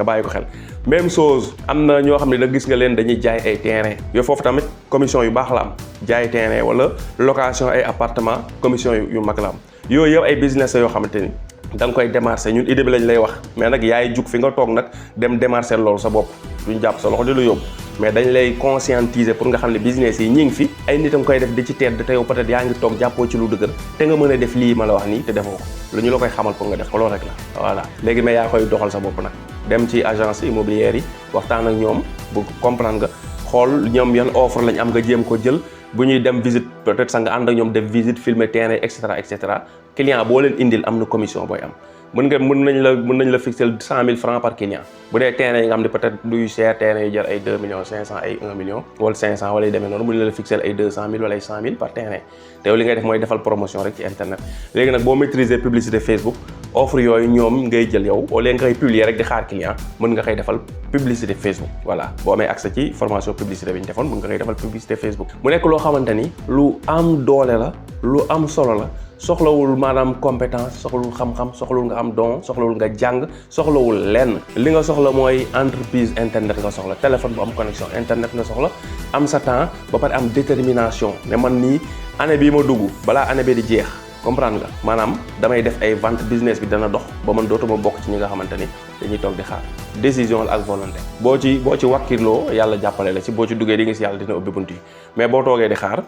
nga bàyyi ko xel. même chose am na ñoo xam ne da gis nga leen dañuy jaay ay terrain yooyu foofu tamit commission yu baax la am jaay terrain wala location ay appartement commission yu mag la am yooyu yëpp ay business yoo xamante ni da nga koy démarcher ñun idée bi lañ lay wax mais nag yaay jug fi nga toog nag dem démarcher loolu sa bopp duñ jàpp sa loxo di la yóbbu mais dañ lay conscientiser pour nga xam ne business yi ñi ngi fi ay nit a nga koy def di ci tedd te yow peut-être yaa ngi toog jàppoo ci lu dëgër te nga mën a def lii ma la wax nii te defoo ko lu ñu la koy xamal pour nga def ko loolu rek la voilà léegi mais yaa koy doxal sa bopp nag dem ci agence immobilière yi waxtaan ak ñoom bu comprendre nga xool ñoom yan offre lañ am nga jéem ko jël bu ñuy dem visite peut-être sax nga ànd ak ñoom def visite filmer terrain et cetera client boo leen indil am na commission booy am mën nañ la fixer 100 000 francs par client bu dee terrain yi nga xam ne peut-être duy cher terrain yi jar ay 2 millions 500 ay 1 million wala 500 wala yu demee noonu mën nañ la fixer ay 200 000 wala ay 100 000 par terrain te yow li ngay def mooy defal promotion rek ci internet léegi nag boo maîtriser publicité Facebook offre yooyu ñoom ngay jël yow au lieu nga koy publier rek di xaar client mën nga koy defal publicité Facebook voilà boo amee accès ci formation publicité bi ñu defoon mën nga koy defal publicité Facebook mu nekk loo xamante ni lu am doole la lu am solo la soxlawul maanaam compétence soxlawul xam-xam soxlawul nga am don soxlawul nga jàng soxlawul lenn li nga soxla mooy entreprise internet nga soxla téléphone bu am connexion internet nga soxla am sa temps ba pare am détermination ne man nii année bii ma dugg balaa année bi di jeex comprendre nga maanaam damay def ay vente business bi dana dox ba man dootuma bokk ci ñi nga xamante ni dañuy toog di xaar décision la ak volonté boo ci wàkkirloo yàlla jàppale la ci boo ci duggee di nga si yàlla dina ubbi bunt yi mais boo toogee di xaar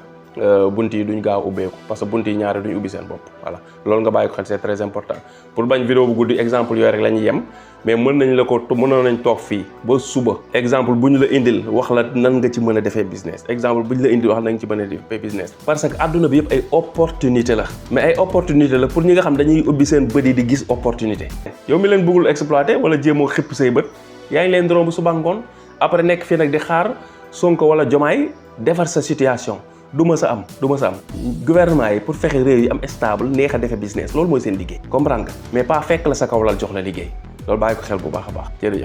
bunt yi duñ gaaw ubbeeku parce que bunt yi ñaari duñ ubbi seen bopp voilà loolu nga bàyyi ko xel c'est très important pour bañ vidéo bu guddi exemple yooyu rek la ñuy yem mais mënoon nañ toog fii ba suba exemple bu ñu la indil wax la nan nga ci mën a defee business exemple bu ñu la indil wax nan nga ci mën a defee business parce que adduna bi yëpp ay opportunité la mais ay opportunité la pour ñi nga xam dañuy ubbi seen bët yi di gis opportunité yow mi leen bëggul exploiter wala jéemoo xipp say bët yaa ngi leen di romb suba ngoon après nekk fii nag di xaar Sonko wala Diomaye defar sa situation du ma sa am gouvernement yi pour fexe réew yi am stable neex a defee business loolu mooy seen liggéey comprendre nga mais pas fekk la sa kaw lal jox la liggéey loolu bàyyi ko xel bu baax a baax jërëjëf